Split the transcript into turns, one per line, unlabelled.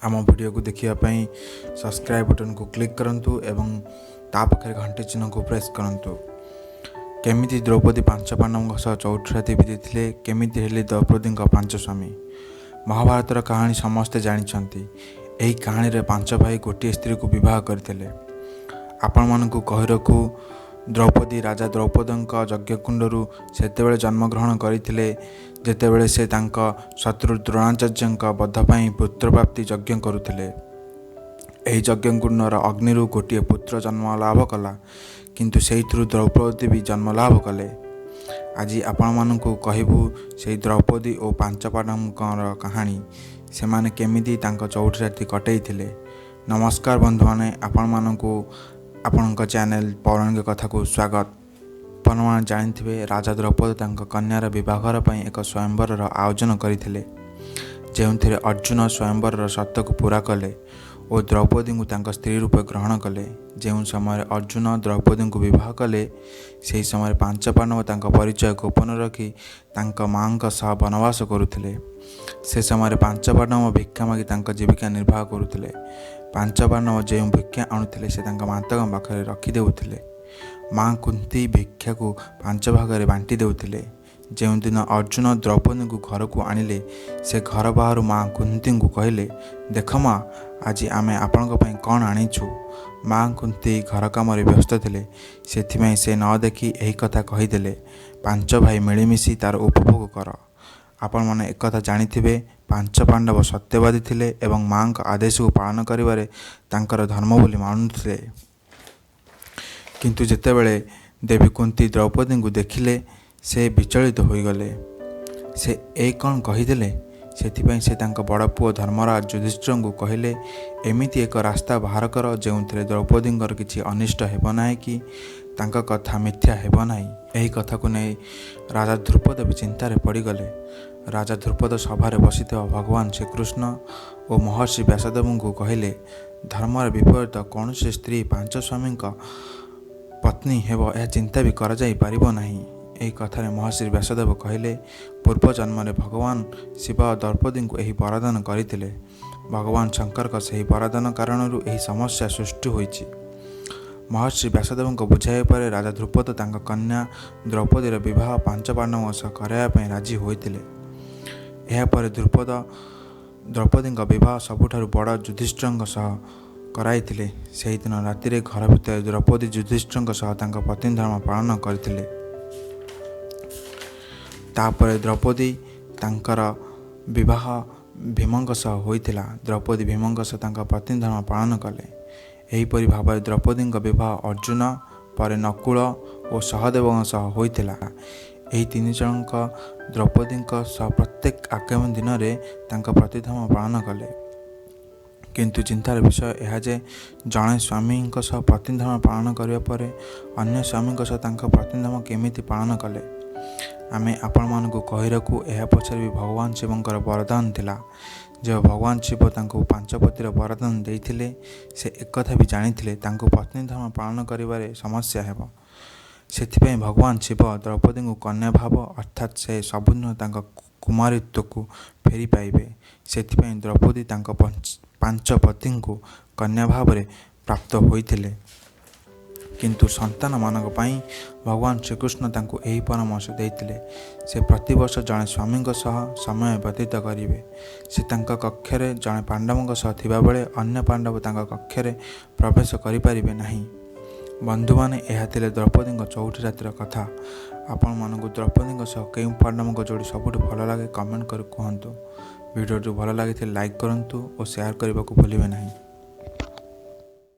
ଆମ ଭିଡ଼ିଓକୁ ଦେଖିବା ପାଇଁ ସବସ୍କ୍ରାଇବ୍ ବଟନ୍କୁ କ୍ଲିକ୍ କରନ୍ତୁ ଏବଂ ତା ପାଖରେ ଘଣ୍ଟି ଚିହ୍ନକୁ ପ୍ରେସ୍ କରନ୍ତୁ। କେମିତି ଦ୍ରୌପଦୀ ପାଞ୍ଚ ପାଣ୍ଡବଙ୍କ ସହ ଚଉଠି ରାତି ବିତେଇଥିଲେ, କେମିତି ହେଲେ ଦ୍ରୌପଦୀଙ୍କ ପାଞ୍ଚ ସ୍ୱାମୀ? ମହାଭାରତର କାହାଣୀ ସମସ୍ତେ ଜାଣିଛନ୍ତି। ଏହି କାହାଣୀରେ ପାଞ୍ଚ ଭାଇ ଗୋଟିଏ ସ୍ତ୍ରୀକୁ ବିବାହ କରିଥିଲେ। ଆପଣମାନଙ୍କୁ କହି ରଖୁ, ଦ୍ରୌପଦୀ ରାଜା ଦ୍ରୌପଦଙ୍କ ଯଜ୍ଞକୁଣ୍ଡରୁ ସେତେବେଳେ ଜନ୍ମଗ୍ରହଣ କରିଥିଲେ, ଯେତେବେଳେ ସେ ତାଙ୍କ ଶତ୍ରୁ ଦ୍ରୋଣାଚାର୍ଯ୍ୟଙ୍କ ବଧ ପାଇଁ ପୁତ୍ରପ୍ରାପ୍ତି ଯଜ୍ଞ କରୁଥିଲେ। ଏହି ଯଜ୍ଞକୁଣ୍ଡର ଅଗ୍ନିରୁ ଗୋଟିଏ ପୁତ୍ର ଜନ୍ମ ଲାଭ କଲା, କିନ୍ତୁ ସେଇଥିରୁ ଦ୍ରୌପଦୀ ବି ଜନ୍ମ ଲାଭ କଲେ। ଆଜି ଆପଣମାନଙ୍କୁ କହିବୁ ସେଇ ଦ୍ରୌପଦୀ ଓ ପାଞ୍ଚ ପାଣ୍ଡବଙ୍କର କାହାଣୀ, ସେମାନେ କେମିତି ତାଙ୍କ ଚଉଠି ରାତି କଟେଇଥିଲେ। ନମସ୍କାର ବନ୍ଧୁମାନେ, ଆପଣମାନଙ୍କୁ ଆପଣଙ୍କ ଚ୍ୟାନେଲ ପୌରାଣିକ କଥାକୁ ସ୍ୱାଗତ। ଆପଣମାନେ ଜାଣିଥିବେ, ରାଜା ଦ୍ରୌପଦୀ ତାଙ୍କ କନ୍ୟାର ବିବାହଘର ପାଇଁ ଏକ ସ୍ୱୟଂବରର ଆୟୋଜନ କରିଥିଲେ, ଯେଉଁଥିରେ ଅର୍ଜୁନ ସ୍ୱୟଂବରର ସର୍ତ୍ତକୁ ପୂରା କଲେ ଓ ଦ୍ରୌପଦୀଙ୍କୁ ତାଙ୍କ ସ୍ତ୍ରୀ ରୂପେ ଗ୍ରହଣ କଲେ। ଯେଉଁ ସମୟରେ ଅର୍ଜୁନ ଦ୍ରୌପଦୀଙ୍କୁ ବିବାହ କଲେ, ସେହି ସମୟରେ ପାଞ୍ଚ ପାଣ୍ଡବ ତାଙ୍କ ପରିଚୟ ଗୋପନ ରଖି ତାଙ୍କ ମାଆଙ୍କ ସହ ବନବାସ କରୁଥିଲେ। ସେ ସମୟରେ ପାଞ୍ଚ ପାଣ୍ଡବ ଭିକ୍ଷା ମାଗି ତାଙ୍କ ଜୀବିକା ନିର୍ବାହ କରୁଥିଲେ। ପାଞ୍ଚ ପାଣ୍ଡବ ଯେଉଁ ଭିକ୍ଷା ଆଣୁଥିଲେ, ସେ ତାଙ୍କ ମାତାଙ୍କ ପାଖରେ ରଖିଦେଉଥିଲେ। ମା କୁନ୍ତୀ ଭିକ୍ଷାକୁ ପାଞ୍ଚ ଭାଗରେ ବାଣ୍ଟି ଦେଉଥିଲେ। ଯେଉଁଦିନ ଅର୍ଜୁନ ଦ୍ରୌପଦୀଙ୍କୁ ଘରକୁ ଆଣିଲେ, ସେ ଘର ବାହାରୁ ମା କୁନ୍ତୀଙ୍କୁ କହିଲେ, ଦେଖ ମା, ଆଜି ଆମେ ଆପଣଙ୍କ ପାଇଁ କ'ଣ ଆଣିଛୁ। ମା କୁନ୍ତୀ ଘର କାମରେ ବ୍ୟସ୍ତ ଥିଲେ, ସେଥିପାଇଁ ସେ ନ ଦେଖି ଏହି କଥା କହିଦେଲେ, ପାଞ୍ଚ ଭାଇ ମିଳିମିଶି ତାର ଉପଭୋଗ କର। ଆପଣମାନେ ଏକଥା ଜାଣିଥିବେ, ପାଞ୍ଚ ପାଣ୍ଡବ ସତ୍ୟବାଦୀ ଥିଲେ ଏବଂ ମାଙ୍କ ଆଦେଶକୁ ପାଳନ କରିବାରେ ତାଙ୍କର ଧର୍ମ ବୋଲି ମାନୁଥିଲେ। କିନ୍ତୁ ଯେତେବେଳେ ଦେବୀ କୁନ୍ତୀ ଦ୍ରୌପଦୀଙ୍କୁ ଦେଖିଲେ, ସେ ବିଚଳିତ ହୋଇଗଲେ। ସେ ଏ କ'ଣ କହିଦେଲେ? ସେଥିପାଇଁ ସେ ତାଙ୍କ ବଡ଼ ପୁଅ ଧର୍ମରାଜ ଯୁଧିଷ୍ଠିରଙ୍କୁ କହିଲେ, ଏମିତି ଏକ ରାସ୍ତା ବାହାର କର ଯେଉଁଥିରେ ଦ୍ରୌପଦୀଙ୍କର କିଛି ଅନିଷ୍ଟ ହେବ ନାହିଁ କି ତାଙ୍କ କଥା ମିଥ୍ୟା ହେବ ନାହିଁ। ଏହି କଥାକୁ ନେଇ ରାଜା ଦ୍ରୁପଦ ବି ଚିନ୍ତାରେ ପଡ଼ିଗଲେ। ରାଜା ଦ୍ରୁପଦ ସଭାରେ ବସିଥିବା ଭଗବାନ ଶ୍ରୀକୃଷ୍ଣ ଓ ମହର୍ଷି ବ୍ୟାସଦେବଙ୍କୁ କହିଲେ, ଧର୍ମର ବିପରୀତ କୌଣସି ସ୍ତ୍ରୀ ପାଞ୍ଚ ସ୍ୱାମୀଙ୍କ ପତ୍ନୀ ହେବ, ଏହା ଚିନ୍ତା ବି କରାଯାଇପାରିବ ନାହିଁ। ଏହି କଥାରେ ମହର୍ଷି ବ୍ୟାସଦେବ କହିଲେ, ପୂର୍ବ ଜନ୍ମରେ ଭଗବାନ ଶିବ ଦ୍ରୌପଦୀଙ୍କୁ ଏହି ବରଦାନ କରିଥିଲେ। ଭଗବାନ ଶଙ୍କରଙ୍କ ସେହି ବରଦାନ କାରଣରୁ ଏହି ସମସ୍ୟା ସୃଷ୍ଟି ହୋଇଛି। ମହର୍ଷି ବ୍ୟାସଦେବଙ୍କ ବୁଝାଇବା ପରେ ରାଜା ଦ୍ରୁପଦ ତାଙ୍କ କନ୍ୟା ଦ୍ରୌପଦୀର ବିବାହ ପାଞ୍ଚ ପାଣ୍ଡବଙ୍କ ସହ କରାଇବା ପାଇଁ ରାଜି ହୋଇଥିଲେ। ଏହାପରେ ଦ୍ରୁପଦ ଦ୍ରୌପଦୀଙ୍କ ବିବାହ ସବୁଠାରୁ ବଡ଼ ଯୁଧିଷ୍ଠିରଙ୍କ ସହ କରାଇଥିଲେ। ସେହିଦିନ ରାତିରେ ଘର ଭିତରେ ଦ୍ରୌପଦୀ ଯୁଧିଷ୍ଠିରଙ୍କ ସହ ତାଙ୍କ ପତ୍ନୀ ଧର୍ମ ପାଳନ କରିଥିଲେ। ତାପରେ ଦ୍ରୌପଦୀ ତାଙ୍କର ବିବାହ ଭୀମଙ୍କ ସହ ହୋଇଥିଲା। ଦ୍ରୌପଦୀ ଭୀମଙ୍କ ସହ ତାଙ୍କ ପତ୍ନୀ ଧର୍ମ ପାଳନ କଲେ। ଏହିପରି ଭାବରେ ଦ୍ରୌପଦୀଙ୍କ ବିବାହ ଅର୍ଜୁନ, ପରେ ନକୁଳ ଓ ସହଦେବଙ୍କ ସହ ହୋଇଥିଲା। ଏହି ତିନି ଜଣଙ୍କ ଦ୍ରୌପଦୀଙ୍କ ସହ ପ୍ରତ୍ୟେକ ଆଗାମୀ ଦିନରେ ତାଙ୍କ ପ୍ରତିଧର୍ମ ପାଳନ କଲେ। କିନ୍ତୁ ଚିନ୍ତାର ବିଷୟ ଏହା ଯେ ଜଣେ ସ୍ୱାମୀଙ୍କ ସହ ପତ୍ନୀ ଧର୍ମ ପାଳନ କରିବା ପରେ ଅନ୍ୟ ସ୍ୱାମୀଙ୍କ ସହ ତାଙ୍କ ପତ୍ନୀ ଧର୍ମ କେମିତି ପାଳନ କଲେ? ଆମେ ଆପଣମାନଙ୍କୁ କହି ରଖୁ, ଏହା ପଛରେ ବି ଭଗବାନ ଶିବଙ୍କର ବରଦାନ ଥିଲା। ଯେଉଁ ଭଗବାନ ଶିବ ତାଙ୍କୁ ପାଞ୍ଚପତିର ବରଦାନ ଦେଇଥିଲେ, ସେ ଏକଥା ବି ଜାଣିଥିଲେ ତାଙ୍କୁ ପତ୍ନୀ ଧର୍ମ ପାଳନ କରିବାରେ ସମସ୍ୟା ହେବ। ସେଥିପାଇଁ ଭଗବାନ ଶିବ ଦ୍ରୌପଦୀଙ୍କୁ କନ୍ୟା ଭାବ, ଅର୍ଥାତ୍ ସେ ସବୁଦିନ ତାଙ୍କ କୁମାରୀତ୍ୱକୁ ଫେରି ପାଇବେ, ସେଥିପାଇଁ ଦ୍ରୌପଦୀ ତାଙ୍କ ପାଞ୍ଚ ପତିଙ୍କୁ କନ୍ୟା ଭାବରେ ପ୍ରାପ୍ତ ହୋଇଥିଲେ। କିନ୍ତୁ ସନ୍ତାନମାନଙ୍କ ପାଇଁ ଭଗବାନ ଶ୍ରୀକୃଷ୍ଣ ତାଙ୍କୁ ଏହି ପରାମର୍ଶ ଦେଇଥିଲେ, ସେ ପ୍ରତିବର୍ଷ ଜଣେ ସ୍ୱାମୀଙ୍କ ସହ ସମୟ ବ୍ୟତୀତ କରିବେ। ସେ ତାଙ୍କ କକ୍ଷରେ ଜଣେ ପାଣ୍ଡବଙ୍କ ସହ ଥିବାବେଳେ ଅନ୍ୟ ପାଣ୍ଡବ ତାଙ୍କ କକ୍ଷରେ ପ୍ରବେଶ କରିପାରିବେ ନାହିଁ। ବନ୍ଧୁମାନେ, ଏହା ଥିଲେ ଦ୍ରୌପଦୀଙ୍କ ଚଉଠି ରାତିର କଥା। ଆପଣମାନଙ୍କୁ ଦ୍ରୌପଦୀଙ୍କ ସହ କେଉଁ ପାଣ୍ଡବଙ୍କ ଯୋଡ଼ି ସବୁଠୁ ଭଲ ଲାଗେ, କମେଣ୍ଟ କରି କୁହନ୍ତୁ। ଭିଡ଼ିଓଟି ଭଲ ଲାଗିଥିଲେ ଲାଇକ୍ କରନ୍ତୁ ଓ ସେୟାର କରିବାକୁ ଭୁଲିବେ ନାହିଁ।